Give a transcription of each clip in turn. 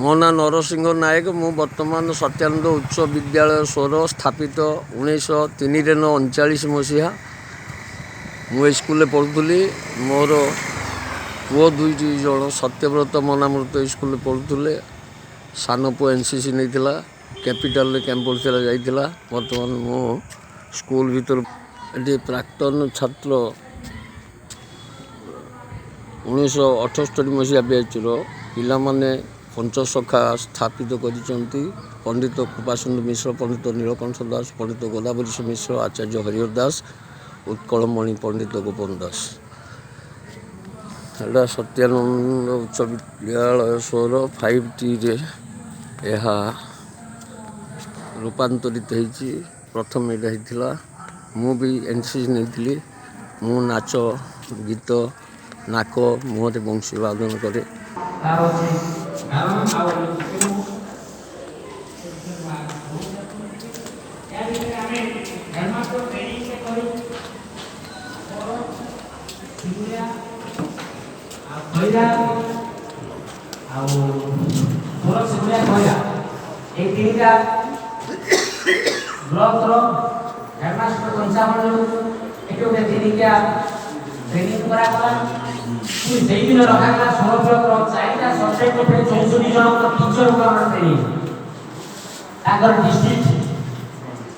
ମୋ ନାଁ ନରସିଂହ ନାୟକ। ମୁଁ ବର୍ତ୍ତମାନ ସତ୍ୟାନନ୍ଦ ଉଚ୍ଚ ବିଦ୍ୟାଳୟ ସ୍ୱର ସ୍ଥାପିତ 1903ରେ 9 39 ମସିହା। ମୁଁ ଏଇ ସ୍କୁଲରେ ପଢ଼ୁଥିଲି। ମୋର ପୁଅ ଦୁଇଟି ଜଣ, ସତ୍ୟବ୍ରତ, ମନାମୃତ, ଏଇ ସ୍କୁଲରେ ପଢ଼ୁଥିଲେ। ସାନ ପୁଅ ଏନ୍ସିସି ନେଇଥିଲା, କ୍ୟାପିଟାଲରେ କ୍ୟାମ୍ପ ପଡ଼ିଥିଲା, ଯାଇଥିଲା। ବର୍ତ୍ତମାନ ମୁଁ ସ୍କୁଲ ଭିତରୁ ଏଠି ପ୍ରାକ୍ତନ ଛାତ୍ର, 1978 ମସିହା ବ୍ୟାଚ୍ର ପିଲାମାନେ ପଞ୍ଚସଖା ସ୍ଥାପିତ କରିଛନ୍ତି। ପଣ୍ଡିତ କୃପାସିନ୍ଧୁ ମିଶ୍ର, ପଣ୍ଡିତ ନୀଳକଣ୍ଠ ଦାସ, ପଣ୍ଡିତ ଗୋଦାବରୀଶ ମିଶ୍ର, ଆଚାର୍ଯ୍ୟ ହରିହର ଦାସ, ଉତ୍କଳମଣି ପଣ୍ଡିତ ଗୋପବନ୍ଧୁ ଦାସ। ଏଇଟା ସତ୍ୟାନନ୍ଦ ଉଚ୍ଚ ବିଦ୍ୟାଳୟ ସୋର। 5Tରେ ଏହା ରୂପାନ୍ତରିତ ହେଇଛି। ପ୍ରଥମେ ଏଇଟା ହେଇଥିଲା। ମୁଁ ବି ଏନ୍ସିସି ନେଇଥିଲି। ମୁଁ ନାଚ ଗୀତ, ନାକ ମୁହଁରେ ବଂଶୀ ବାଦନ କରେ। ତାର ଅଛି କାରଣ ଆଉ ଏହା ଭିତରେ ଆମେ ହେଡ଼ମାଷ୍ଟର ଟ୍ରେନିଂଟେ କରି ସିମୁଳିଆ ଆଉ ଖଇରା ଆଉ ସୋର, ସିମୁଳିଆ, ଖଇରା, ଏଇ ତିନିଟା ବ୍ଲକର ହେଡ଼ମାଷ୍ଟର 55 ଜଣଙ୍କୁ ଏଠି ଗୋଟେ ଦିନିକିଆ ଟ୍ରେନିଂ କରାଗଲା। ପୁଣି ସେଇଦିନ ରଖାଗଲା ସୋର ବ୍ଲକର ଚାରିଟା ସବଜେକ୍ଟ ଉପରେ 64 ଜଣଙ୍କ ଟିଚରଙ୍କର ଟ୍ରେନିଂ। ତାଙ୍କର ଡିଷ୍ଟ୍ରିକ୍ଟ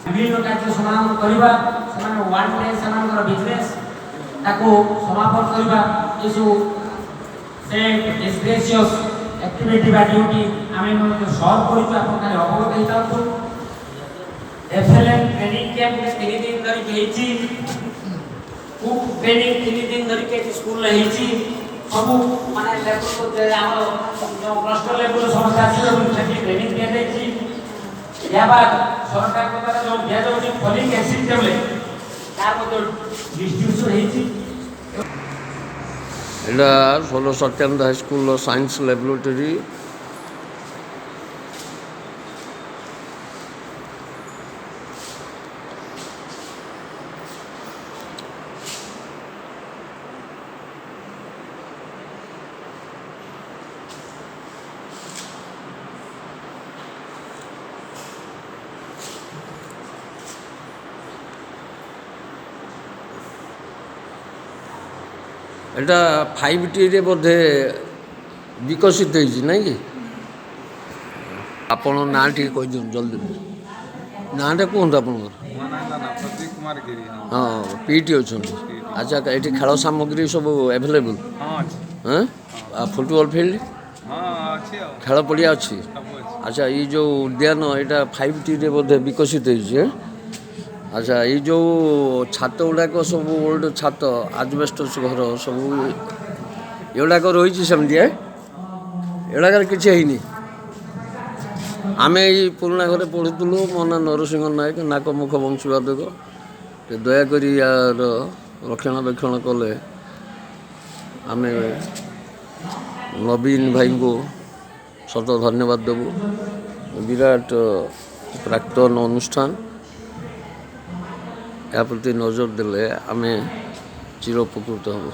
ବିଭିନ୍ନ କାର୍ଯ୍ୟ ସମାଧାନ କରିବା, ସେମାନେ ୱାନ୍ ଡେ ସେମାନଙ୍କର ବିଜନେସ୍ ତାକୁ ସମାପନ କରିବା, ଏସବୁ ସେ ଏକ୍ସଗ୍ରେସିୟସ୍ ଆକ୍ଟିଭିଟି ବା ଡ୍ୟୁଟି ଆମେ ମଧ୍ୟ ସର୍ଭ କରିଛୁ। ଆପଣ ଖାଲି ଅବଗତ ହେଇଥାନ୍ତୁ। ଏଫଏଲଏମ୍ ଟ୍ରେନିଂ କ୍ୟାମ୍ପ 3 ଦିନ ଧରିକି ହେଇଛି। କୁକ୍ ଟ୍ରେନିଂ 3 ଦିନ ଧରିକି ଏଠି ସ୍କୁଲରେ ହେଇଛି। ସବୁ ମାନେ ଲେବୁଲ, ଆମର ଯେଉଁ କ୍ଲଷ୍ଟର ଲେବୁଲ ସମସ୍ତେ ଆସିବେ ଏବଂ ସେଠି ଟ୍ରେନିଂ ଦିଆଯାଇଛି। ଏହା ବାଦ ସରକାରଙ୍କ ଦ୍ୱାରା ଯେଉଁ ଦିଆଯାଉଛି ଫଲିକ୍ ଏସିଡ୍ ଟ୍ୟାବଲେଟ୍, ତାର ମଧ୍ୟ ଡିଷ୍ଟ୍ରିବ୍ୟୁସନ୍ ହେଇଛି। ଏଇଟା ସୋର ସତ୍ୟାନନ୍ଦ ହାଇସ୍କୁଲର ସାଇନ୍ସ ଲାବୋରେଟୋରୀ। ଏଇଟା 5Tରେ ବୋଧେ ବିକଶିତ ହେଇଛି, ନାଇଁ କି? ଆପଣ ନାଁ ଟିକେ କହିଦିଅନ୍ତୁ ଜଲ୍ଦି। ନାଁଟା କୁହନ୍ତୁ ଆପଣଙ୍କର। ମୋ ନାଁ ହେଲା ପ୍ରଦୀପ କୁମାର ଗିରି। ହଁ। ହଁ, ପିଇଟି ଅଛନ୍ତି। ଆଚ୍ଛା, ଏଠି ଖେଳ ସାମଗ୍ରୀ ସବୁ ଆଭେଲେବୁଲ୍? ହଁ, ଅଛି। ହଁ, ଆଉ ଫୁଟବଲ ଫିଲ୍ଡ? ହଁ, ଅଛି ଆଉ। ଖେଳ ପଡ଼ିଆ ଅଛି? ସବୁ ଅଛି। ଆଚ୍ଛା, ଏଇ ଯେଉଁ ଉଦ୍ୟାନ, ଏଇଟା 5Tରେ ବୋଧେ ବିକଶିତ ହେଇଛି, ଏଁ? ଆଚ୍ଛା, ଏଇ ଯେଉଁ ଛାତ ଗୁଡ଼ାକ ସବୁ ଓଲ୍ଡ ଛାତ, ଆଜବେଷ୍ଟସ୍ ଘର ସବୁ ଏଗୁଡ଼ାକ ରହିଛି ସେମିତି, ଏଁ? ଏଗୁଡ଼ାକରେ କିଛି ହେଇନି। ଆମେ ଏଇ ପୁରୁଣା ଘରେ ପଢ଼ୁଥିଲୁ। ମୋ ନାଁ ନରସିଂହ ନାୟକ, ନାକ ମୁଖ ବଂଶୀବାଦକ। ଟିକେ ଦୟାକରି ୟାର ରକ୍ଷଣାବେକ୍ଷଣ କଲେ ଆମେ ନବୀନ ଭାଇଙ୍କୁ ଶତ ଧନ୍ୟବାଦ ଦେବୁ। ବିରାଟ ପ୍ରାକ୍ତନ ଅନୁଷ୍ଠାନ, ଏହା ପ୍ରତି ନଜର ଦେଲେ ଆମେ ଚିର ଉପକୃତ ହେବୁ।